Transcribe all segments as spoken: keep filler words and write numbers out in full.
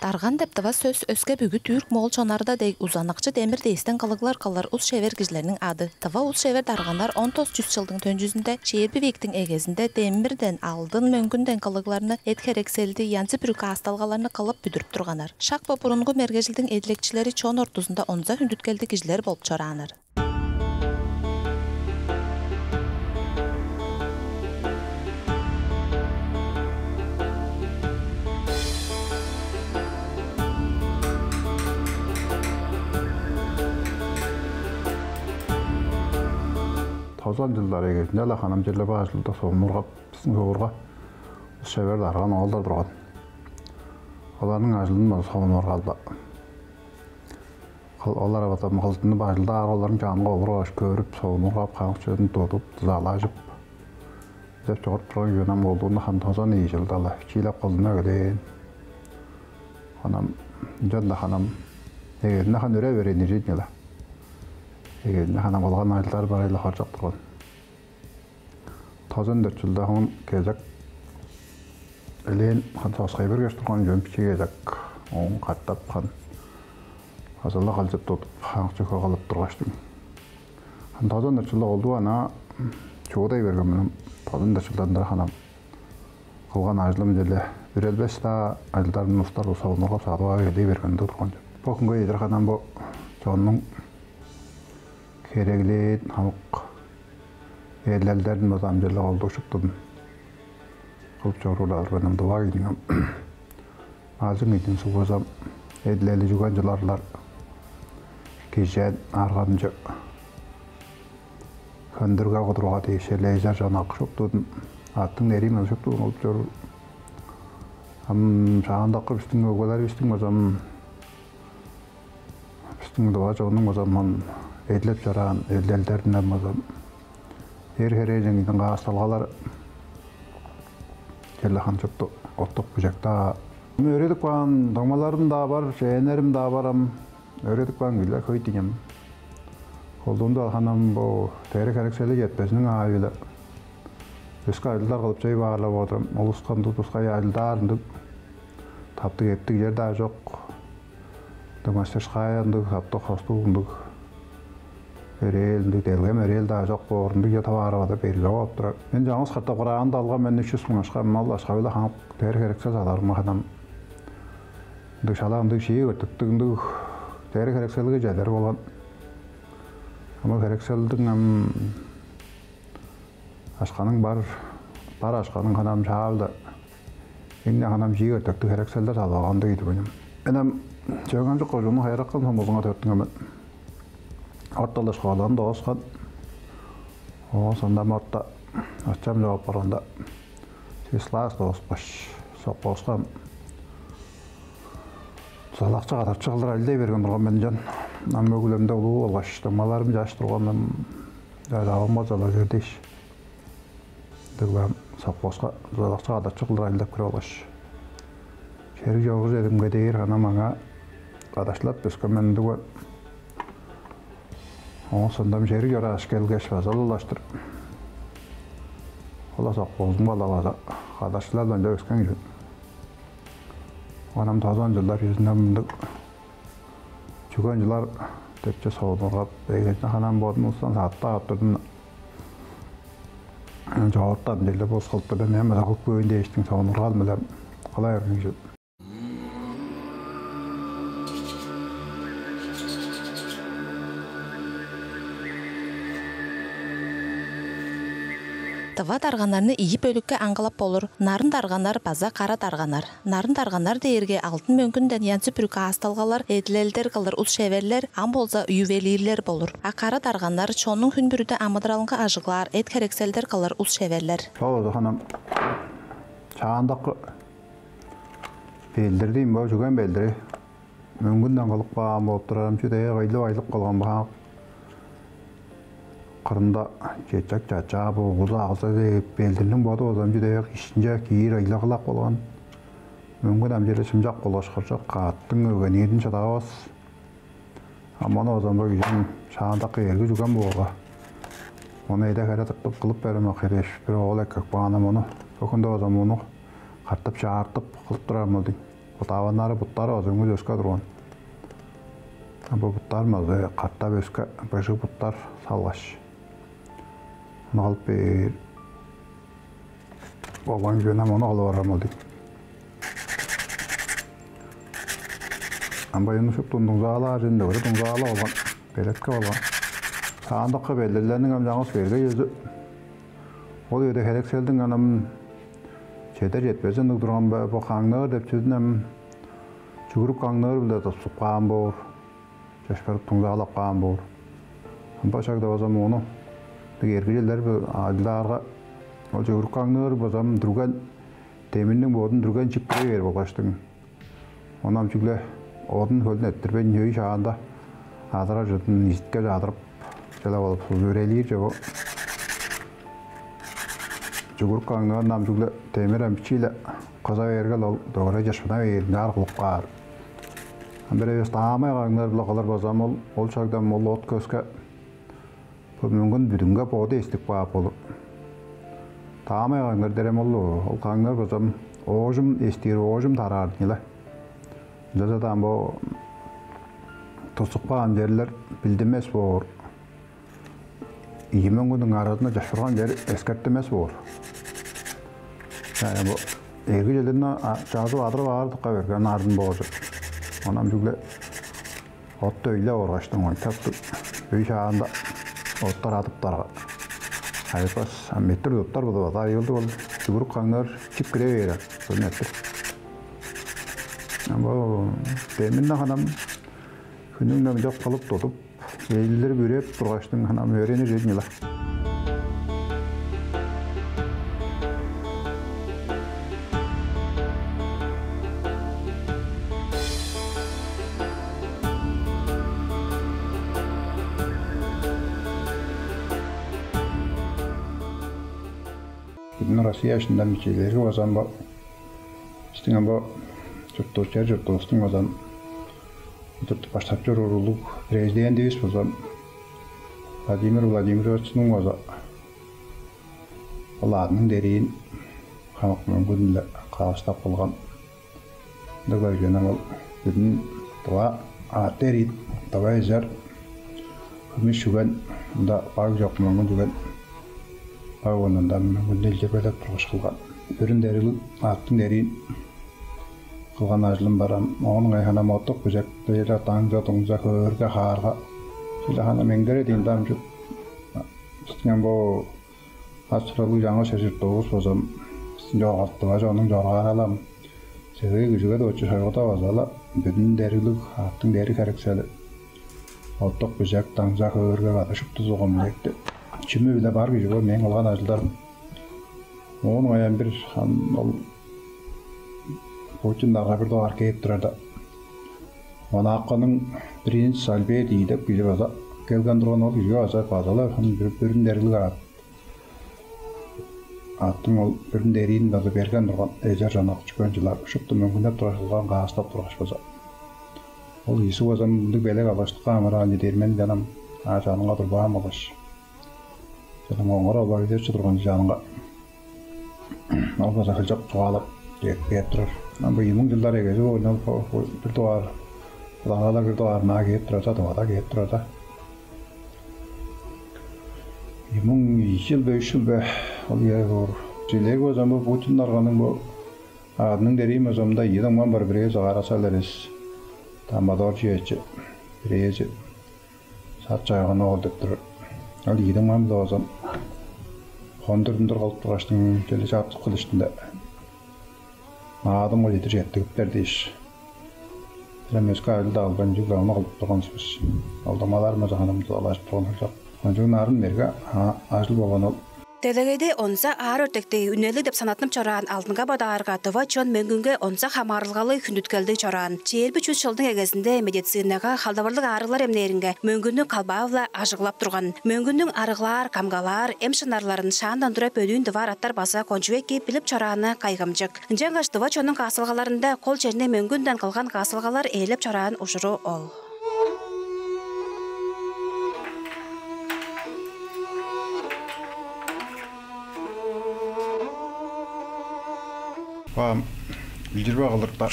Дарган деп тыва сөс өске бүгү түрк моол чоннарда дег узанакчы демир дээстен кылыглар кылыр ус-шевер кижилерниң ады. Тыва ус-шевер дарганнар он тос чүс чылдың төнчүзүнде чээрби вектиң эгезинде демирден, алдын, мөңгүнден кылыгларны, эт-херекселди, янзы-бүрү каасталгаларны кылып бүдүрүп турганнар. Шак бо бурунгу мергежилдиң эдилекчилери чон ортузунда онза хүндүткелдиг кижилер болуп чорааннар. Тозан чылдар эгезинде-ла ханам черле баажылда сонургап, бистиң соорга шевер дарган оолдар турган. Оларның ажылын база сонургалда. Олар авазам кылдыны бажылдаар оларның чанынга олургаш, көрүп, сонургап, каңчыдын тудуп, дызалажып, деп чогуруп турган кижи ам колдуунда хам тозан ийи чылда-ла чиилеп кылдына келээн. Ханам ынчан-даа ханам эгезинде хан үре берейн иржидин-ла. Эгезинде ханам кылган ажылдары барай-ла хоржок турган. Тозан дөрт чылда хам кезек элээн хан соскай бергеш турган чүвем бичии кезек оон катап хан азала калчып тудуп, хаак чүве кылып тургаштың. Хан тозан дөрт чылда олдуг ана чуудай берген мен. Тозан дөрт чылдан дыра ханам кылган ажылым черле үрелбес-даа ажылдарын устар усалыныргап садып ап элей берген турган. Бо хүнге чедир ханам бо чоннуң хереглээн хамык эрлелдерин база амчылыг олдуг шуптузун кылып чоруур алыр мен ындыва кийиниң ам. Ажың ийдин сугбазам эдилели чүген чыларлар кижен арганчы хөндүрге кудурга дээш элээжер чонак шуптудун аттың нериин ам шуптудун кылып чоруур. Ам шаандакы бистиң өгбелеривистиң базам бистиң дыва чоннуң базам эдилеп чораан элделдеринден базам эр херээжеңинден каасталгалар черле ханчыкту оттук бижек-даа. Өөредип каан доңмаларым-даа бар, чээннерим-даа бар ам. Өөредип каан кижилер хөй дийин. Колдуунда ханам бо дээри херексели четпезиниң аайы-биле өске ажылдар кылып чей баарлап одурам. Улуска ындыг тускай ажылдаар ындыг таптыг эптиг чер-даа чок. Ындыг мастерская ындыг таптыг хостуг ындыг эрээл ындыг делгем эрээл-даа чок боор ындыг чыда баарга-даа берге болуп турар. Мен чаңгыс катап кыраанда алган мен үч чүс муң акша мал акша-биле ханып дээри херексел саларым ханам. Ындыг шала ындыг шии өртүктүг ындыг дээри херекселге чедер болган. Ама херекселдиң ам ашканың бар бар ашканың ханам шаалда эң ханам чии өртектиг херекселдер салып алган дег ийди буйнум. Мен ам Чөөн-Хемчик кожууннуң Хайыракан сумузунга төрүттүнген мен. Орталаш хоолаан дооскан. Оо, сонда ам орта ачам чогап барганда чисклаас дооскаш, сокпоскан. Салакчы кадарчы кылдыр ажылдай берген турган мен ынчан. Ам мөгүлемде улуу болгаш доңмаларым чаш турган мен. Жадавым база-ла чер дээш. Дыглаан совхозка дузалакчы кадарчы кылдыр ажылдап кирип алгаш, шериг чоргу чедимге дээр ханам аңаа кадашлап өскен мен ындыг бо. Оон сондам шериг чорааш келгеш база улаштыр ол-ла совхозунга-ла база кадарчылап ынча өскен кижи. Оон ам тозан чылдар үезинде мындыг чүген чылар депче соодургап, эгезинде ханам бодум улустан сааттап ап турдум. Чоортан деле бос кылып турдум, мен база кылып көйн дээштиң сонургал-биле кылай берген кижи. Тыва дарганнарны ийи бөлүкке аңгылап болур: нарын дарганнар база кара дарганнар. Нарын дарганнар дээрге алдын мөңгүнден янзы-бүрү каасталгалар, эдилелдер кылыр ус-шеверлер, ам болза ювелирлер болур. А кара дарганнар чоннуң хүн бүрүде амыдыралынга ажыглаар эт-херекселдер кылыр ус-шеверлер. Бо болза ханам чаандакы белдир дейм, бо чүген белдири. Мөңгүнден кылып каан болуп турарым чүдээ кыйлып айлып калган баак. Кырында чечек чачаа бугузу алза деп белдирниң боду болза чүдээ ишинче киир ыйлагылап калган. Мөңгүн амчыыры чымчак болгаш кыржак кааттың өгениирин шыдавас. А мону озамбай кижиниң шаандак эрги чүгем буолга. Ону эде хере тыктып кылып берем хереш бир оол эккеп каан мону. Бөгүнде озам ону картып чаартып кылып турар мол дейм. Даваннары, буттары база өңү өске турган. Бо буттар база катап өске быжыг буттар салгаш, ону кылып бээр болган кижи ам ону кылып орар болду. Ам байыны шупту дуңзаалаар чүве-дир, дуңзаалап алган, белеткеп алган. Саандыкка белдирлерниң ам чаңгыс берге чүвези. Ол үеде херекселдиң ам чедер-четпези ындыг турган бе, бо каңныы деп чүвезин ам чүгүрүк каңныы-биле тутсуп каан боор, чашпарып дуңзаалап каан боор. Ам бо шагда база моону бир эргижилер ажылдаарга, ол чүгүрүк каңныы база ам дүрген, деминниң бодун дүрген чип кире бээр болгаштың, ону ам чүгле одун-хөлүн эрттирбейн, өй шаанда адырар чыдын изитке чадырып, чыла болуп, сүзүрелиир чүве. Чүгүрүк каңныын ам чүгле демир ам бичии-ле кыза бээрге-ле, ол дөгере чашпына бээр ынчаар кылып каар. Ам бир эвес даамай каңныы-биле кылыр болза ам, ол, ол шагда ам ол от-көске бо мөңгүн бүдүнге боду эстип каап болур. Даамай каңныы дээрге ам ол, ол каңныы болза ам оожум эстир, оожум тараар-дыр ийин. Ынчалза-даа ам бо тутсуп каан черлер билдинмес боор. Ийи мөңгүннүң аразында чашпырган чер эскертинмес боор. Чаа, бо эрги черлерни чазып адырып аар дыка берген арын боор чүве. Ону ам чүгле отта өйлеп оргаштың, ойтаптыг өй шаанда оттар адыптарга, айбас ам меттир туттар болза, база айыылдыг ол чүгүрүк каңныы чип кире бээр, көрүнүптүр. Бо деминни ханам хүннүң-не чок кылып тудуп, ээлдирип, үреп тургаштың, ханам өөренир чүве-дир ийин. Бүдүн Россия иштинде мичээлерге база ам бо бистиң ам бо чуртувус, чер-чуртувустуң база ам удуртуп баштап чоруур улуг президентивис база Владимир Владимировичиниң база ол аъдының дериин хамык мөңгүн-биле каастап кылган. Ындыг-ла үжен ам ол бүдүн тыва аът-дерин, тыва эзер, хүмүс чүген, мында баг чок мөңгүн чүген, баг онундан мөңгүннү илчирбелеп тургаш кылган. Бүрүн дериглиг аъттың дериин кылган ажылым бар ам. Оон ыңай ханам оттук-бижек, дээре даңза-дуңза, хөөрге-хаарга, чүгле ханам эңдере дээн-даа ам чүве. Бистиң ам бо ас-чуралыг чаңгыс чер-чурттуувус болза ам, бистиң чогалтыважы, ону чоргааралы ам, сергек күжүгет, очу-шойгуда база-ла бүдүн дериглиг аъттың дериг-херексели, оттук-бижек, даңза, хөөрге база шуптузу комплектиг. Чүмү-биле бар кижи бо мээң кылган ажылдарым. Оон ыңай ам бир ам ол Путиннарга бир дугаар кээп турарда, Монаконың принц Альберт ийи деп кижи база келген турган, ол кижиге база, база-ла ам бир, бүрүн дериглиг аът. Аъттың ол бүрүн дериин база берген турган, эзер, чонак, чүген чылар шупту мөңгүннеп тургаш, кылган, каастап тургаш база. Ол ийизи база мындыг белек алгаштыкка амыраан чүве-дир мен, чанам, аа, чанынга турбаан болгаш. Чанам, оңгур албак эзерчи турган чанынга. Ол база хылчак чугаалап кээп турар. Ам бо ийи муң чылдар эгези боор, ол бо, бо бир дугаар, кылаалар бир дугаар маа кээп турар-даа, Тывада кээп турар-даа. Ийи муң ийи чыл бе, үш чыл бе, ол үе боор. Силер болза бо Путиннарганың бо аъдының дериин болза мында ийи дуңмам бар, бирээзи Кара-Сал Эрес, Дамбадор Чүечи, бирээзи Сат Чайган-оол деп турар. Ол ийи дуңмам болза хондур-дуңдур кылып тургаштың, черле чартык кылыштында Наадымга чедир четтигиптер дээш, ам өске ажыл-даа албайн, чүгле ону кылып турган улус бис. Ол дуңмаларым база ханам дузалажып турган хылчак. Кончуг нарын берге, а, ажыл болган ол. Делегейде онза аар өртектиг, үнелиг деп санаттынып чораан алдынга бодаарга, тыва чон мөңгүнге онза хамаарылгалыг, хүндүткелдиг чораан. Чээрби чүс чылдың эгезинде медицинага халдавырлыг аарыглар эмнээринге мөңгүннү калбаа-биле ажыглап турган. Мөңгүннүң арыглаар, камгалаар эм шынарларын шаандан тура бөдүүн тыва араттар база кончуг эки билип чорааны кайгамчык. Ынчангаш тыва чоннуң каасталгаларында кол черни мөңгүнден кылган каасталгалар ээлеп чораан ужуру ол. Ам илчирбе кылырда,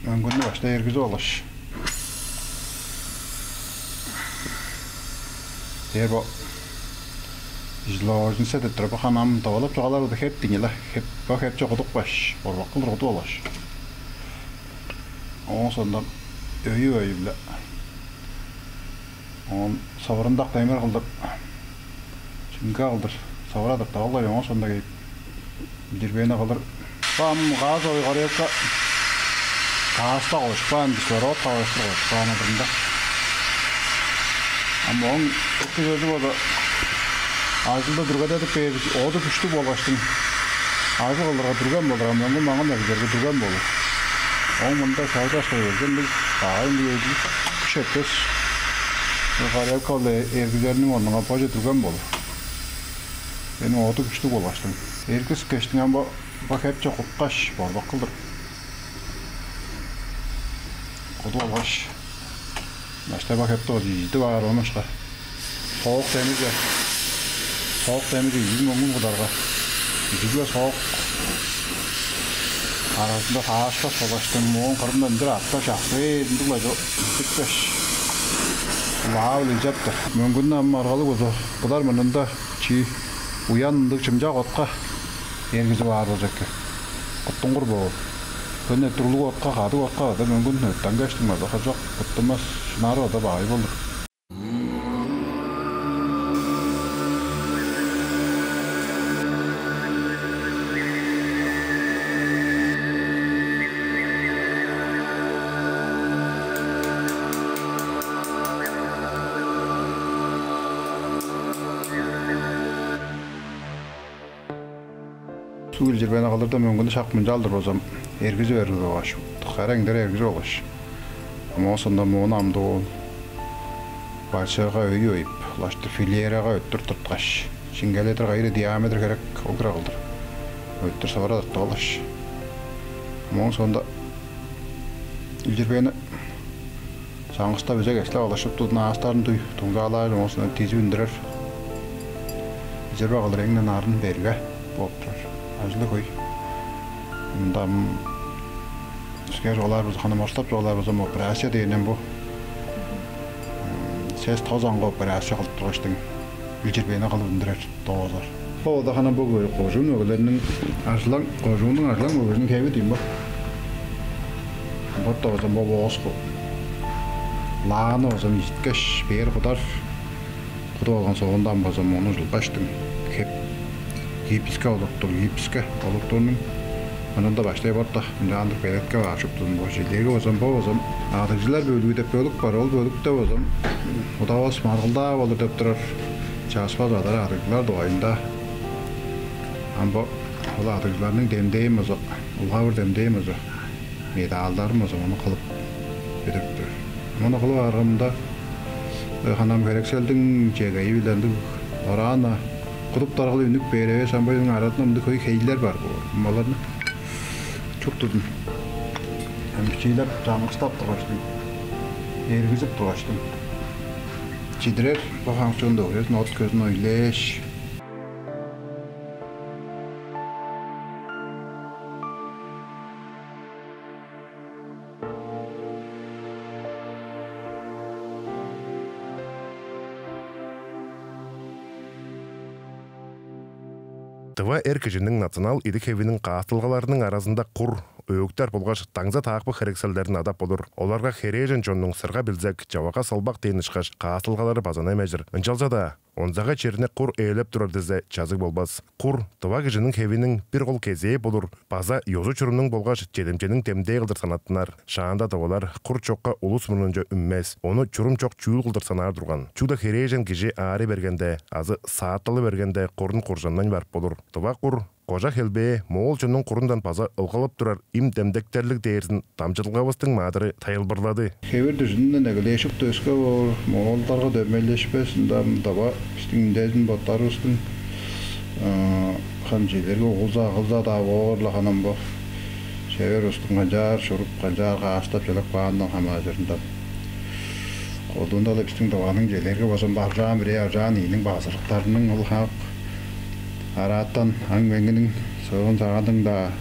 Мөңгүннү баштай эргизип алгаш, дээр бо изложница деп турар, бо ханам довалап чугаалаар болза, хеп дийин-не, хеп, бо хепче кудупкаш, борбак кылдыр кудуп алгаш, ооң соонда өйү-өйү-биле оон сывырындак демир кылдыр, чиңге кылдыр сывырадыр, тавылгай, ооң соонда кээп, илчирбээни кылыр. Ам газ ой горелка, газта кожупкаан, кислородка кожуптур кожупкаан адырында. Ам ооң эки сөзү болза, ажылды дүргедедип бээр, оду күштүг болгаштың, ажыл кылырга дүрген болур, ам мөңгүн-маңган эргилерге дүрген болур. Ооң мында шагда-шагда берген дег, багай ындыг эдил күш эртпес. Горелка-биле эргилерниң орнунга боже дүрген болур. Эниң оду күштүг болгаштың. Эргискештиң ам бо, бо хепче куткаш, борбак кылдыр кудуп алгаш, баштай бо хепти кожуп, ийди баар онушка. Соок демиже, соок демиже ийи мөңгүн кударга, ийи-биле соок аразында саашкаш болгаштың, мооң кырындан үндүр артта чаксы ындыг-ла чо-, иттикпеш, улаап-ла ижептер. Мөңгүннү ам аргалыг болза, кудар мурнунда чии уян ындыг чымчак отка эргизип аар болза эки. Куттунгур боор. Хөне турлуг отка, кадыг отка-даа мөңгүн өттенгештиң база хожок куттунмас, шынары-даа багай болур. Суг илчирбээни кылырда мөңгүнү шак мынчалдыр болза, эргизи берип алгаш, хара эңдере эргизи болгаш, ооң соонда моону амдып, ол бальшага өй ойуп, улаштыр филерага өттүр тырткаш, шиңгеледир кайы диаметр херек, ол хире кылдыр өттүр сывыра тыртып алгаш, ооң соонда илчирбээни чаңгыстап, үзек эслеп алгаш, шупту наастарын дуй дуңзаалаар, ооң соонда дизип үндүрер. Илчирбе кылыр эң-не нарын берге болуп турар. Ажылы хөй. Мында ам өске чугаалаар болза, ханам орустап чугаалаар болза, операция дээринен бо сес-тос аңгы операция кылып тургаштың, илчирбээни кылып үндүрер доозар. Бо ода ханам бо кожуун мөгелериниң, Аржылаң, кожууннуң Аржылаң мөгезиниң хеви дийин бо. Бо дооза бо бооску. Лааны болза ижиткеш, бээр кудар. Кудуп алган соондан болза, мону ужулгаштың, хеп, гипске олуртур, гипске олуртурнуң. Ынында баштай борта ынчаандыр белетке баар шуптузун. Бо чилдерге болза, бо болза адыгжылар бөлүү деп бөлүк бар. Ол бөлүкте болза удавас маргылдаа болур деп турар. Часпас адар адыгжылар дугайында. Ам бо ол адыгжыларның демдээн болза, улгавыр демдээн болза, медалдарын болза, ону кылып бедирип турар. Ону кылып аарымда, ханам херекселдиң чегейи-биле ындыг дораан-на кудуп-даргылап үнүп бээр эвес, ам бо чүвениң аразында мындыг хөй хейлер бар боор. Ам оларны чуп тудун, ам бичиилеп, чаңгыстап тургаштың, эргизип тургаштың, чидирер, бо хаңчуун дөгерезин от-көзүн ойлээш. Тыва эр кижиниң национал идик-хевиниң каасталгаларының аразында кур, өөктер болгаш даңза таакпы херекселдерин адап болур. Оларга херээжен чоннуң сырга билзек, чавага салбак дээн ышкаш каасталгалары база немежир. Ынчалза-даа онзагай черни кур ээлеп турар дизе, чазыг болбас. Кур тыва кижиниң хевиниң бир кол кезээ болур, база ёзу-чурумнуң болгаш чедимчениң демдээ кылдыр санаттынар. Шаанда тывалар кур чокка улус мурнунче үнмес, ону чурум чок чүүл кылдыр санаар турган. Чүгле херээжен кижи аарый бергенде азы саатталы бергенде курун куржандан барып болур. Тыва кур кожа-хелбээ моол чоннуң курундан база ылгалып турар им-демдектерлиг дээрзин дамчыдылгавыстың маадыры тайылбырлады. Хевир-дүжүдүнден эгелээш шупту өске боор, моолдарга дөмейлешпес, ында-мында ба, бистиң үндезин боттарывыстың, хам чижээлээрге, угулза-агылза-даа боор-ла, ханам бо. Шевер улустуң канчаар чуруп, канчаар каастап чалап каанындан хамааржырында. Колдуунда-ла бистиң Тываның чижээлээрге болза, аржаан бирээ, аржаан ийиниң базырыктарының ол хамык араатан аң-меңиниң, сывын-саганың-даа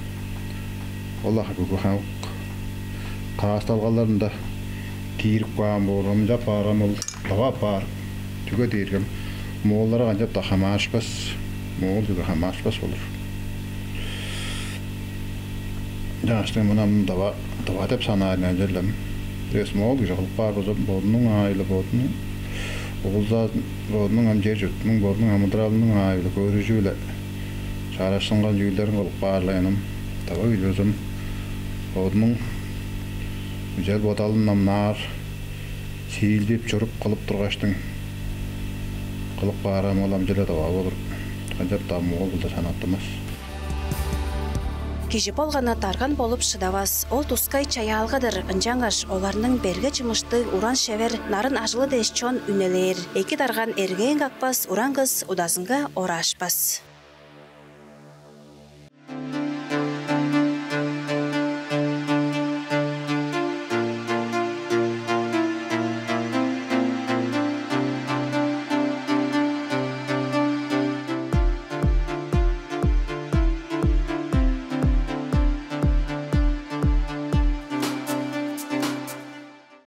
ол-ла бүгү хамык Саасталгаларында киирип каан боор, ынчап баарга ол тыва апаар. Чүге дээрге моолдары канчап-даа хамаарышпас, моол чүге хамаарышпас болур. Ынчангаштың мына тыва, тыва деп санаар мен черлем. Эс моол кижи кылып каар болза, бодунуң аайы-биле, бодунуң угулзаазын, бодунуң ам чер-чуртунуң, бодунуң амыдыралының аайы-биле, көрүжү-биле чарашсынган чүүлдерин кылып каар-ла ыйнаан. Тыва кижи болза бодунуң үзел-бодалын ам ынаар сиилдип, чуруп кылып тургаштың, кылып каары ам ол ам черле тыва болур, канчап-даа моол кылдыр санаттынмас. Кижи болганы дарган болуп шыдавас, ол тускай чаяалга-дыр, ынчангаш оларның берге чымыштыг, уран-шевер, нарын ажылы дээш чон үнелээр. Эки дарган эргээн какпас, уран кыс удазынга ораашпас.